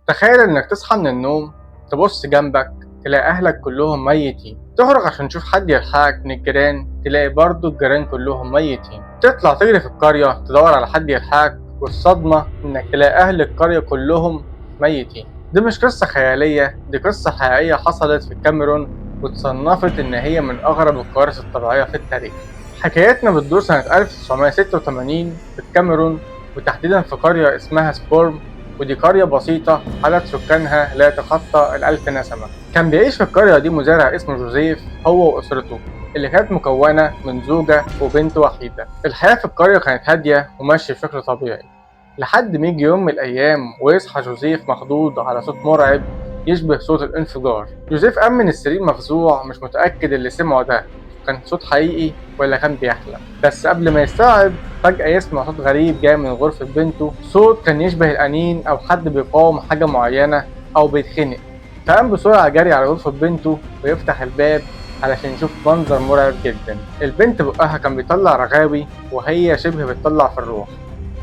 تخيل إنك تصحى من النوم، تبص جنبك تلاقي أهلك كلهم ميتين، تخرج عشان تشوف حد يلحقك من الجيران تلاقي برضه الجيران كلهم ميتين، تطلع تجري في القرية تدور على حد يلحقك، والصدمة إنك تلاقي أهل القرية كلهم ميتين. دي مش قصة خيالية، دي قصة حقيقية حصلت في الكاميرون وتصنفت إن هي من أغرب الكوارث الطبيعية في التاريخ. حكايتنا بتدور سنة 1986 في الكاميرون، وتحديدا في قرية اسمها سبورم، ودي قرية بسيطة عدد سكانها لا يتخطى 1000 نسمة. كان بيعيش في القرية دي مزارع اسمه جوزيف هو وأسرته اللي كانت مكونة من زوجة وبنت وحيدة. الحياة في القرية كانت هادية وماشية بشكل طبيعي، لحد ما يجي يوم من الأيام ويصحى جوزيف مخضوض على صوت مرعب يشبه صوت الانفجار. جوزيف قام من السرير مفزوع، مش متأكد اللي سمعه ده كان صوت حقيقي ولا كان بيحلم. بس قبل ما يستوعب فجأة يسمع صوت غريب جاي من غرفة بنته، صوت كان يشبه الأنين أو حد بيقاوم حاجة معينة أو بيتخنق. فقام بسرعة جري على غرفة بنته ويفتح الباب علشان يشوف منظر مرعب جدا. البنت بقها كان بيطلع رغاوي وهي شبه بتطلع في الروح،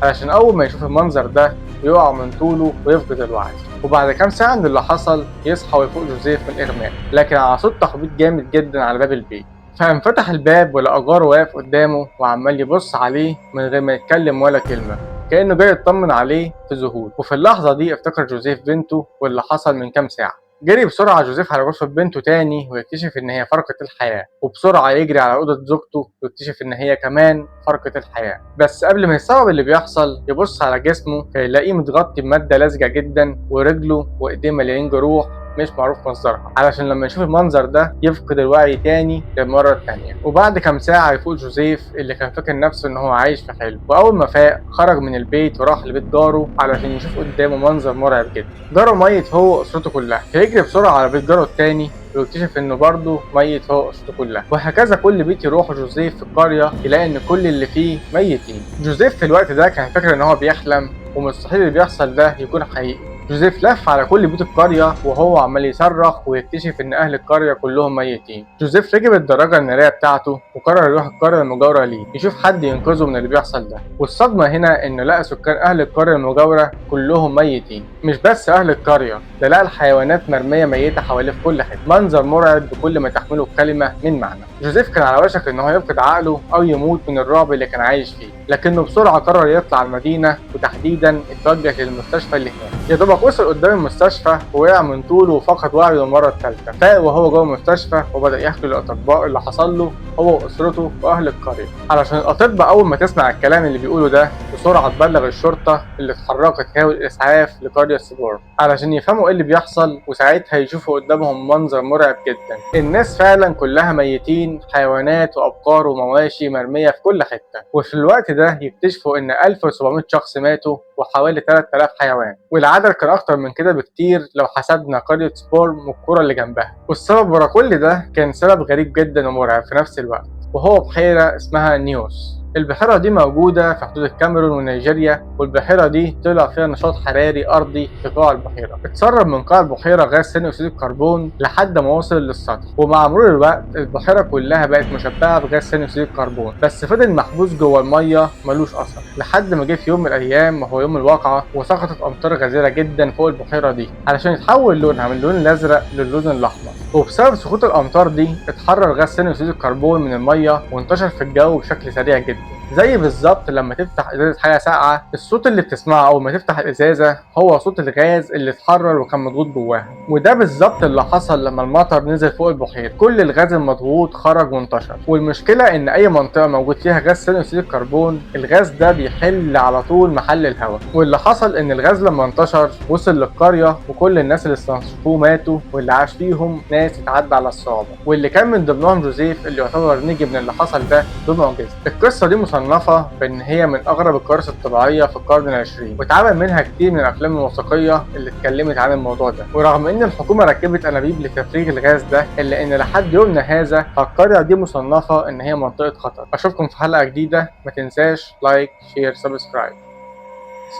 علشان أول ما يشوف المنظر ده يقع من طوله ويفقد الوعي. وبعد كام ساعة من اللي حصل يصحى ويفوق جوزيف من الإغماء، لكن على صوت تخبيط جامد جدا على باب البيت. فقام فتح الباب ولقى جاره واقف قدامه وعمال يبص عليه من غير ما يتكلم ولا كلمة، كأنه جاي يطمن عليه في ذهول. وفي اللحظة دي افتكر جوزيف بنته واللي حصل من كام ساعة. جري بسرعة جوزيف على غرفة بنته تاني ويكتشف إن هي فرقت الحياة، وبسرعة يجري على أوضة زوجته ويكتشف إن هي كمان فرقت الحياة. بس قبل ما يستوعب اللي بيحصل يبص على جسمه فيلاقيه متغطي بمادة لزجة جدا، ورجله وإيديه مليانين جروح مش معروف مصدرها، علشان لما يشوف المنظر ده يفقد الوعي تاني للمرة التانية. وبعد كام ساعة يفوق جوزيف اللي كان فاكر نفسه إن هو عايش في حلم، وأول ما فاق خرج من البيت وراح لبيت جاره علشان يشوف قدامه منظر مرعب جدا. جاره ميت هو وأسرته كلها، فيجري بسرعة على بيت جاره التاني ويكتشف إنه برضه ميت هو وأسرته كلها. وهكذا كل بيت يروحه جوزيف في القرية يلاقي إن كل اللي فيه ميتين. جوزيف في الوقت ده كان فاكر إن هو بيحلم ومستحيل اللي بيحصل ده يكون حقيقي. جوزيف لف على كل بيوت القرية وهو عمال يصرخ ويكتشف إن أهل القرية كلهم ميتين. جوزيف ركب الدراجة النارية بتاعته وقرر يروح القرية المجاورة ليه يشوف حد ينقذه من اللي بيحصل ده. والصدمة هنا إنه لقى سكان أهل القرية المجاورة كلهم ميتين، مش بس أهل القرية، ده لقى الحيوانات مرمية ميتة حواليه في كل حتة. منظر مرعب بكل ما تحمله الكلمة من معنى. جوزيف كان على وشك إن هو يفقد عقله أو يموت من الرعب اللي كان عايش فيه، لكنه بسرعة قرر يطلع المدينة وتحديدا اتوجه للمستشفى اللي هناك. يا دوبك وصل قدام المستشفى ووقع من طوله وفقد وعيه للمرة الثالثة. فاق وهو جوه المستشفى وبدأ يحكي للأطباء اللي حصل له هو وأسرته وأهل القرية، علشان الأطباء أول ما تسمع الكلام اللي بيقوله ده بسرعة تبلغ الشرطة اللي اتحركت هي والإسعاف لقرية سبورم علشان يفهموا إيه اللي بيحصل. وساعتها يشوفوا قدامهم منظر مرعب جدا، الناس فعلا كلها ميتين، حيوانات وأبقار ومواشي مرمية في كل حتة. وفي الوقت ده يكتشفوا إن 1700 شخص ماتوا وحوالي 3000 حيوان، والعدد كان أكتر من كده بكتير لو حسبنا قرية سبورم والقرى اللي جنبها. والسبب ورا كل ده كان سبب غريب جدا ومرعب في نفس الوقت، وهو بحيرة اسمها نيوس. البحيرة دي موجودة في حدود الكاميرون ونيجيريا، والبحيرة دي طلع فيها نشاط حراري أرضي في قاع البحيرة. اتسرب من قاع البحيرة غاز ثاني أكسيد الكربون لحد ما وصل للسطح، ومع مرور الوقت البحيرة كلها بقت مشبعة بغاز ثاني أكسيد الكربون، بس فضل محبوس جوه المية ملوش أثر، لحد ما جه في يوم من الأيام وهو يوم الواقعة وسقطت أمطار غزيرة جدا فوق البحيرة دي علشان يتحول لونها من اللون الأزرق للون الأحمر. وبسبب سقوط الأمطار دي اتحرر غاز ثاني أكسيد الكربون من المية وانتشر في الجو بشكل سريع جدا، زي بالظبط لما تفتح ازازه حاجه ساقعه، الصوت اللي بتسمعه اول ما تفتح الازازه هو صوت الغاز اللي اتحرر وكان مضغوط جواها. وده بالظبط اللي حصل لما المطر نزل فوق البحيره، كل الغاز المضغوط خرج وانتشر. والمشكله ان اي منطقه موجود فيها غاز ثاني اكسيد الكربون الغاز ده بيحل على طول محل الهواء. واللي حصل ان الغاز لما انتشر وصل للقريه وكل الناس اللي استنشقوه ماتوا، واللي عاش فيهم ناس اتعدى على الصعوبه، واللي كان من ضمنهم جوزيف اللي يعتبر نجي من اللي حصل ده بمعجزه. القصه دي مصنفة بأن هي من أغرب الكوارث الطبيعية في القرن العشرين، واتعمل منها كتير من الأفلام الوثائقية اللي اتكلمت عن الموضوع ده. ورغم إن الحكومة ركبت أنابيب لتفريغ الغاز ده، إلا إن لحد يومنا هذا فالقرية دي مصنفة إن هي منطقة خطر. أشوفكم في حلقة جديدة، ما تنساش like share subscribe.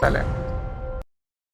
سلام.